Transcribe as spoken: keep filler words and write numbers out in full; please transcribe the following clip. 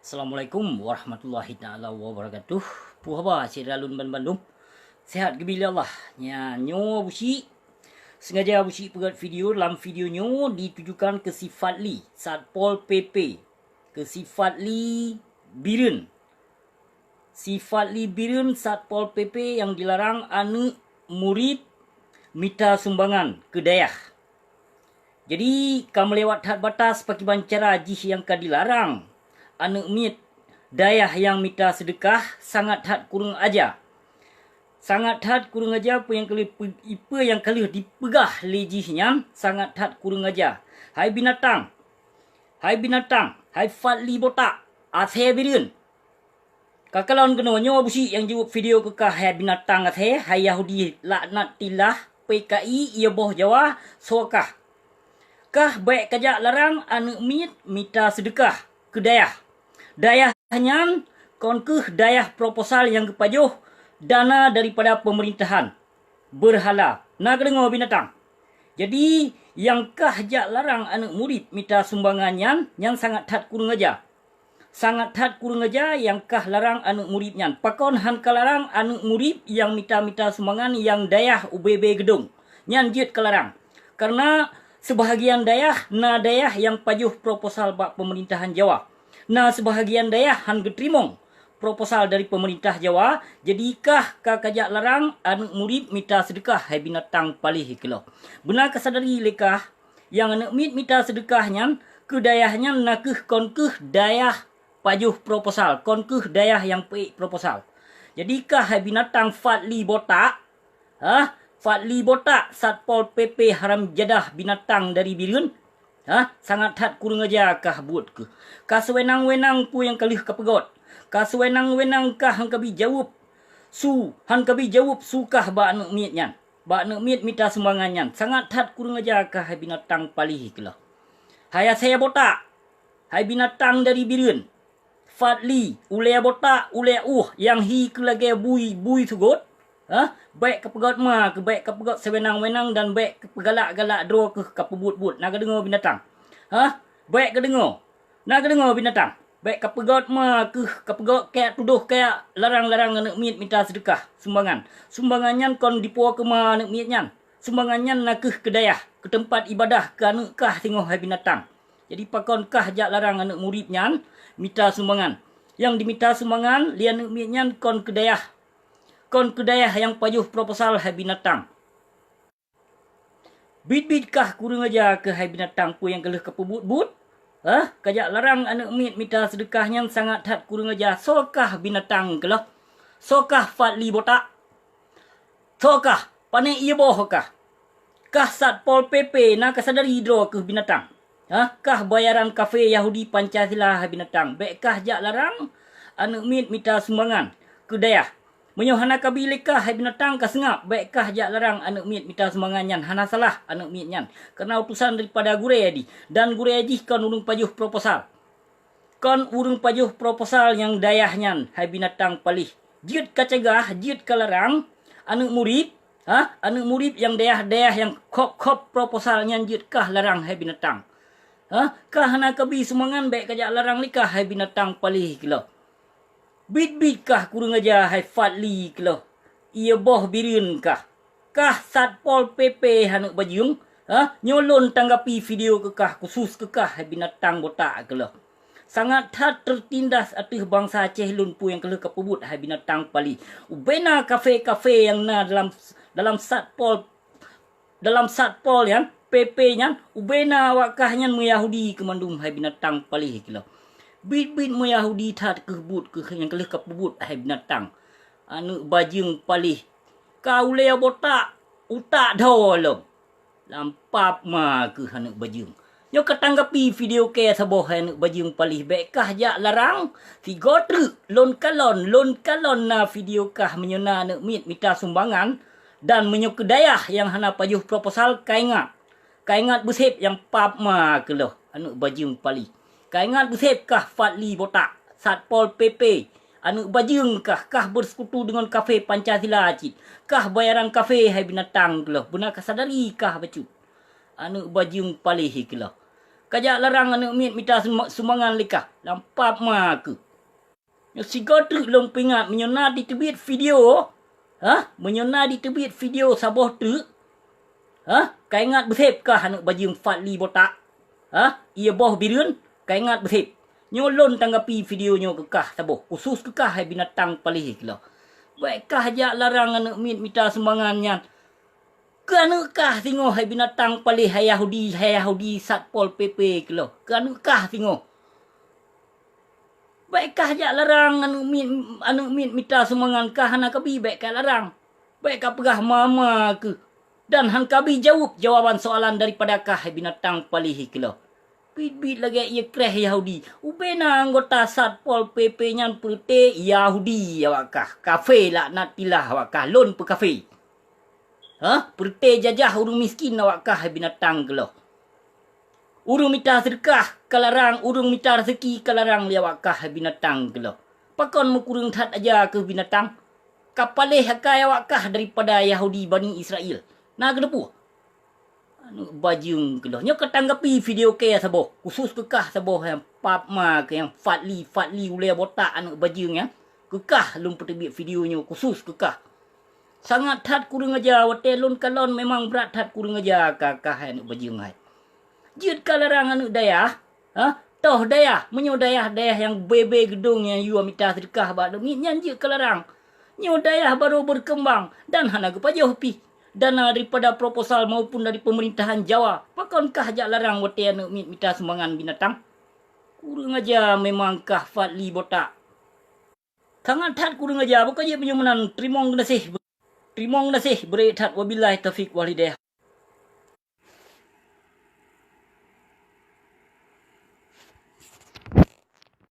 Assalamualaikum warahmatullahi taala wabarakatuh. Peue haba syedara lôn banmandum? Sehat geubri lé Allah. Nyan nyoe Abusyik, sengaja Abusyik peugöt video. Lam video nyoe ditujukan keu si Fadli, Satpol P P, keu si Fadli Bireuen. Si Fadli Bireuen, Satpol P P nyang dilarang aneuk murit mita sumbangan keu dayah. Jadi, ka meulewat that batas pakriban cara jih nyang ka dilarang aneuk miet dayah nyang mita seudeukah, sangat that kureueng aja. Sangat that kureueng aja peue nyang ka lheueh pe-, peue nyang ka lheueh dipeugah lé jih nyan, sangat that kureueng aja. Hai binatang! Hai binatang! Hai Fadli botak! Asèe Bireuen! Ka kalon keunoe nyoe Abusyik nyang jaweueb video keu kah, hai binatang asèe, hai Yahudi laknatillah, P K I, ié boh Jawa, soe kah? Kah bèk kajak larang aneuk miet mita seudeukah keu dayah. Dayah nyan kon kheueh dayah proposal nyang geupajoh dana daripada peumeurintahan beurhala. Na kadeungoe binatang? Jadi, nyang kah jak larang aneuk murit mita sumbangan nyan, nyan sangat that kureueng aja. Sangat that kureueng aja nyang kah larang aneuk murit nyan. Pakon han ka larang aneuk murit nyang mita-mita sumbangan nyang dayah ubé-bé geudong? Nyan jeuet ka larang. Kareuna seubahagian dayah, na dayah nyang pajoh proposal bak peumeurintahan Jawa. Na seubahagian dayah han geuteurimong proposal dari peumeurintah Jawa, jadi kah ka kajak larang aneuk murit mita seudeukah, hai binatang paléh keulôh. Beuna kasadari lé kah, nyang aneuk miet mita seudeukah nyan, keu dayah nyan na kheueh kon kheueh dayah pajoh proposal, kon kheueh dayah nyang peuék proposal. Jadi kah hai binatang Fadli botak, hah, Fadli botak, Satpol P P haram jadah binatang dari Bireuen, hah, sangat that kureueng aja kah buet keuh. Ka seuwenang-wenang peue nyang ka lheueh ka peugöt. Ka seuwenang-wenang kah han kabi jaweueb su, han kabi jaweueb su kah bak aneuk miet nyan. Bak aneuk miet mita sumbangan nyan, sangat that kureueng aja kah hai binatang paléh keulôh. Hai asèe botak, hai binatang dari Bireuen, Fadli, ulèe botak, ulèe ueh nyang hi keu lagèe bui, bui seugot, hah, bèk ka peugöt ma keuh, bèk ka peugöt seuwenang-wenang dan bèk ka peugalak-galak droe keuh ka peubuet-buet. Na kadeungoe binatang? Hah? Bèk kadeungoe? Na kadeungoe binatang? Bèk ka peugöt ma keuh, ka peugöt kajak tudôh kajak larang-larang aneuk miet mita seudeukah, sumbangan. Sumbangan nyan kon dipuwoe keu ma aneuk miet nyan. Sumbangan nyan na kheueh keu dayah, keu teumpat ibadah, keu aneuk kah singoh hai binatang. Jadi pakon kah jak larang aneuk murit nyan mita sumbangan? Nyang dimita sumbangan lé aneuk miet nyan kon keu dayah, kon keu dayah nyang pajoh proposal hai binatang. Biet-biet kah kureueng aja keuh hai binatang peue nyang ka lheueh ka peubuet-buet? Hah? Kajak larang aneuk miet mita seudeukah nyan sangat that kureueng aja. Soe kah binatang keulôh? Soe kah Fadli botak? Soe kah? Pané ié boh kah? Kah Satpol P P na kasadari droe keuh binatang? Hah? Kah bayaran kafé Yahudi Pancasila hai binatang? Bèk kah jak larang aneuk miet mita sumbangan keu dayah. Meunyoe hana kabi lé kah hai binatang ka seungab, bèk kah jak larang aneuk miet mita sumbangan nyan, hana salah aneuk miet nyan. Kareuna utosan daripada gurèe jih, dan gurèe jih kon ureueng pajoh proposal. Kon ureueng pajoh proposal nyang dayah nyan, hai binatang paléh. Jeuet ka cegah, jeuet ka larang aneuk murit, hah, aneuk murit nyang dayah-dayah nyang khop-khop proposal nyan jeuet kah larang hai binatang. Hah, kah hana kabi sumbangan bèk kajak larang lé kah hai binatang paléh keulôh. Biet-biet kah kureueng aja hai Fadli keulôh. Ié boh Bireuen kah. Kah Satpol P P aneuk bajeueng, hah? Nyoe lôn tanggapi video keu kah, khusus keu kah hai binatang botak keulôh. Sangat that teutindas ateueh bansa Aceh lôn peue nyang ka lheueh ka peubuet hai binatang paléh. Ubena kafé-kafé nyang na dalam, dalam Satpol, dalam Satpol nyan, P P nyan, ubena awak kah nyan meuyahudi keu mandum hai binatang paléh keulôh. Biet-biet meuyahudi that keuh buet keuh nyang ka lheueh ka peubuet hai binatang. Aneuk bajeueng paléh. Ka ulèe botak, utak dho lom. Lam pap ma keuh aneuk bajeueng. Nyoe ka tanggapi video kèe saboh hai aneuk bajeueng paléh, bèk kah jak larang, sigoe treuk lôn kalon, lôn kalon na video kah meunyoe na aneuk miet mita sumbangan dan meunyoe keu dayah nyang hana pajoh proposal ka ingat. Ka ingat beusép nyang pap ma keulôh aneuk bajeueng paléh. Ka ingat beusép kah Fadli botak, Satpol P P, aneuk bajeueng kah, kah beuseukutu deungon kafé Pancasila cit. Kah bayaran kafé hai binatang keulôh, beuna kasadari kah bacut. Aneuk bajeueng paléh keulôh. Kajak larang aneuk miet mita sum-, sumbangan lé kah. Lam pap ma keuh. Nyoe sigoe treuk lôn peuingat, meunyoe na jiteubiet video, ha? Meunyoe na jiteubiet video saboh treuk, ha? Kaingat beuseb kah aneuk bajeueng Fadli botak? Ha? Ié boh Bireuen, kaingat beuseb. Nyoe lôn tanggapi video nyoe keu kah saboh, khusus keu kah hai binatang paléh keulôh. Bèk kah jak larang aneuk miet mita sumbangan nyan. Keu aneuk kah singoh hai binatang paléh hai Yahudi, hai Yahudi Satpol P P keulôh. Keu aneuk kah singoh. Bèk kah jak larang aneuk miet, aneuk miet mita sumbangan kah hana kabi, bèk kah larang. Bèk kah peugah mama keuh. Dan han kabi jaweueb jawaban soalan daripada kah hai binatang paléh keulôh. Biet-biet lagèe ié kreh Yahudi. Ubena anggota Satpol P P nyan peureute Yahudi awak kah. Kafé laknatillah awak kah. Lôn peukafé. Hah? Peureute jajah ureueng miskin awak kah hai binatang keulôh. Ureueng mita seudeukah ka larang, ureueng mita raseuki ka larang lé awak kah hai binatang keulôh. Pakon meukureueng that aja keuh binatang? Ka paléh akai awak kah daripada Yahudi Bani Israel. Na geuteupeue? Aneuk bajeueng keulôh. Nyoe ka tanggapi video kèe saboh, khusus keu kah saboh nyang pap ma keuh nyang Fadli, Fadli ulèe botak aneuk bajeueng nyan. Keu kah lôn peuteubiet video nyoe khusus keu kah. Sangat that kureueng aja, watèe lôn kalon memang brat that kureueng aja ka kah hai aneuk bajeueng hai. Jeuet ka larang aneuk dayah, ha? Toh dayah, meunyoe dayah-dayah nyang bèe-bèe geudong nyang yue mita seudeukah bak aneuk miet nyan jeuet ka larang. Nyoe dayah barô beukeumbang dan hana geupajoh pih dana daripada proposal maupun dari peumerintahan Jawa. Pakon kah jak larang watèe aneuk miet mita sumbangan binatang? Kureueng aja memang kah Fadli botak. Sangat that kureueng aja, bukon jeuet meunyoe meunan. Teurimong geunaséh. Teurimong geunaséh, beureuek that. Wabillahi taufiq wal hidayah.